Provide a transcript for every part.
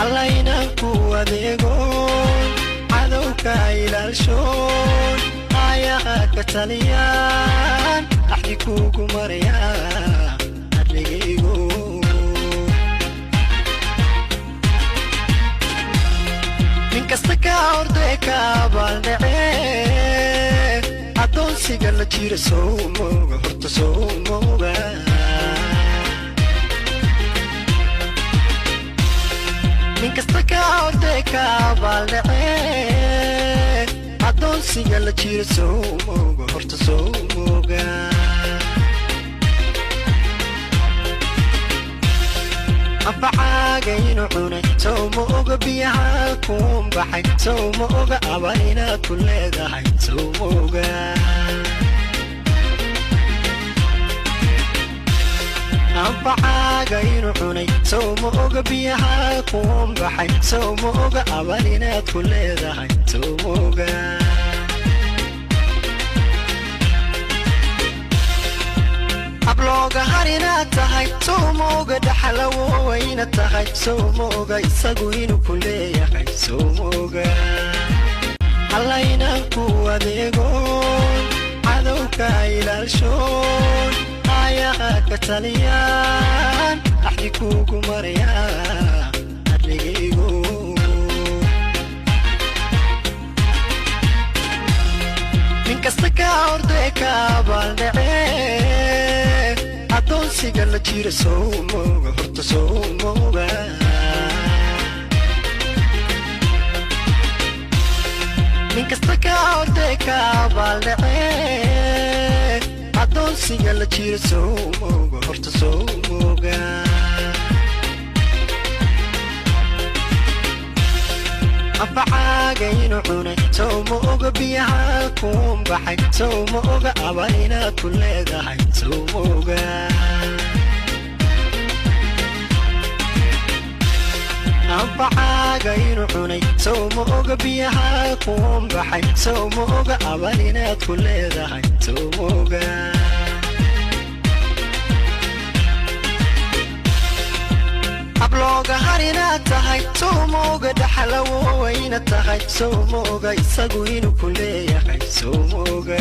Alla inaan ku adeegoon, cadowka ilaalshoon, aayaha ka taliyaan, axdi kuugu maraya adligaygu. Nin kasta ka ordee ka abaaldhace, addoonsiga la jira sowmoga, horta sowmoga. Nin kasta ka ordee ka abaaldhace, addoonsiga la jira sowmoga, horta sowmoga. Anfacaaga inuu cunay sowma oga, biyaha kuun baxay sowma oga, abal inaad ku leedahay sowma oga. Anfacaaga inuu cunay sowma oga, biyaha kuun baxay sowma oga, abal inaad ku leedahay sowma oga. Ablooga har inaad tahay sowma oga, dhaxalawowayna tahay sowma oga, isagu inuu ku leeyahay sowma oga. Alla inaan ku adeegoon, cadowka ilaalshoon, aayaha ka taliyaan, axdi kuugu maraya adligaygu. Nin kasta ka ordee ka abaaldhace, addoonsiga la jira sowmoga, horta sowmoga. Nin kasta ka ordee ka abaaldhace, addoonsiga la jira sowmoga, horta sowmoga. Anfacaaga inuu cunay sowma oga, biyaha kuun baxay sowma oga, abal inaad ku leedahay sowma oga. Anfacaaga inuu cunay sowma oga, biyaha kuun baxay sowma oga, abal inaad ku leedahay sowma oga. Ablooga har inaad tahay sowma oga, dhaxalawowayna tahay sowma oga, isagu inuu ku leeyahay sowma oga.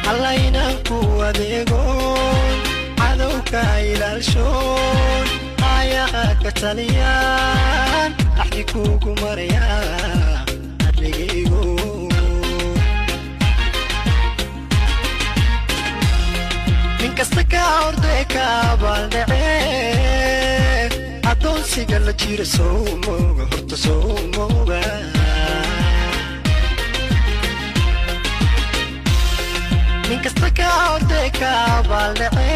Alla inaan ku adeegoon, cadowka ilaalshoon, aayaha ka taliyaan, axdi kuugu maraya adligaygu. Nin kasta ka ordee ka abaaldhace, addoonsiga la jira sowmoga, horta sowmoga. Nin kasta ka ordee ka abaaldhace,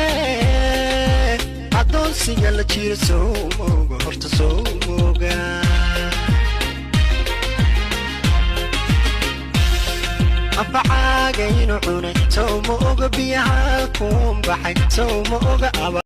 addoonsiga la jira sowmoga, horta sowmoga. Anfacaaga inuu cunay sowma oga, biyaha kuun baxay sowma oga.